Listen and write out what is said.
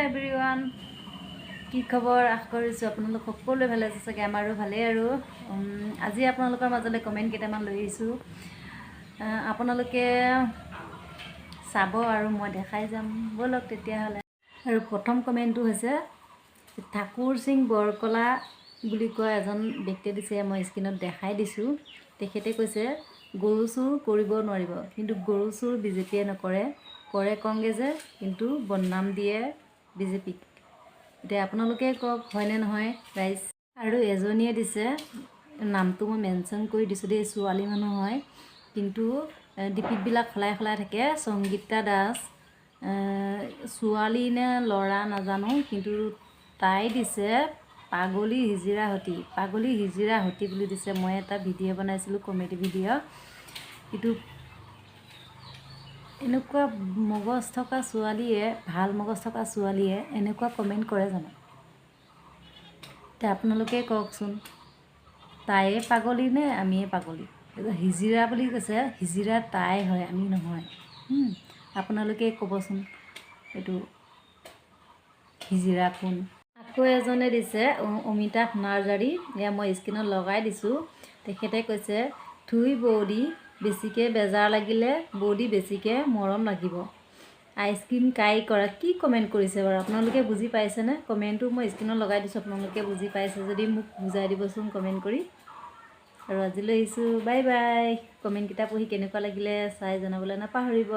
Everyone, কি খবৰ? আশা কৰিছোঁ আপোনালোক সকলোৱে ভালে আছে চাগে। আমাৰো ভালেই। আৰু আজি আপোনালোকৰ মাজলৈ কমেণ্ট কেইটামান লৈ আহিছোঁ। আপোনালোকে চাব আৰু মই দেখাই যাম। ব'লক তেতিয়াহ'লে। আৰু প্ৰথম কমেণ্টটো হৈছে ঠাকুৰ সিং বৰকলা বুলি কোৱা এজন ব্যক্তিয়ে দিছে। মই স্ক্ৰীণত দেখাই দিছোঁ। তেখেতে কৈছে, গৰু চুৰ কৰিব নোৱাৰিব, কিন্তু গৰু চুৰ বিজেপিয়ে নকৰে, কৰে কংগ্ৰেছে, কিন্তু বদনাম দিয়ে বিজেপিক। এতিয়া আপোনালোকে কওক, হয়নে নহয় ৰাইজ? আৰু এজনীয়ে দিছে, নামটো মই মেনশ্যন কৰি দিছোঁ দেই। ছোৱালী মানুহ হয়, কিন্তু ডিপিতবিলাক সলাই সলাই থাকে। সংগীতা দাস, ছোৱালী নে ল'ৰা নাজানো, কিন্তু তাই দিছে পাগলী হিজিৰা সতী, পাগলী হিজিৰা সতী বুলি দিছে। মই এটা ভিডিঅ' বনাইছিলোঁ, কমেডি ভিডিঅ'। কিন্তু এনেকুৱা মগজ থকা ছোৱালীয়ে, ভাল মগজ থকা ছোৱালীয়ে এনেকুৱা কমেণ্ট কৰে জানো? এতিয়া আপোনালোকে কওকচোন, তাইয়ে পাগলী নে আমিয়ে পাগলী? হিজিৰা বুলি কৈছে, হিজিৰা তাই হয়, আমি নহয়। আপোনালোকে ক'বচোন, এইটো হিজিৰা কোন? আকৌ এজনে দিছে, অমিতাভ নাৰ্জাৰী। এয়া মই স্ক্ৰীণত লগাই দিছোঁ। তেখেতে কৈছে, থুই বৌদি, বেছিকৈ বেজাৰ লাগিলে বৌদি, বেছিকৈ মৰম লাগিব, আইচক্ৰীম কাই কৰা। কি কমেণ্ট কৰিছে বাৰু? আপোনালোকে বুজি পাইছেনে? কমেণ্টটো মই স্ক্ৰীণত লগাই দিছোঁ। আপোনালোকে বুজি পাইছে যদি মোক বুজাই দিবচোন কমেণ্ট কৰি। আৰু আজিলৈ আহিছোঁ, বাই বাই। কমেণ্টকেইটা পঢ়ি কেনেকুৱা লাগিলে চাই জনাবলৈ নাপাহৰিব।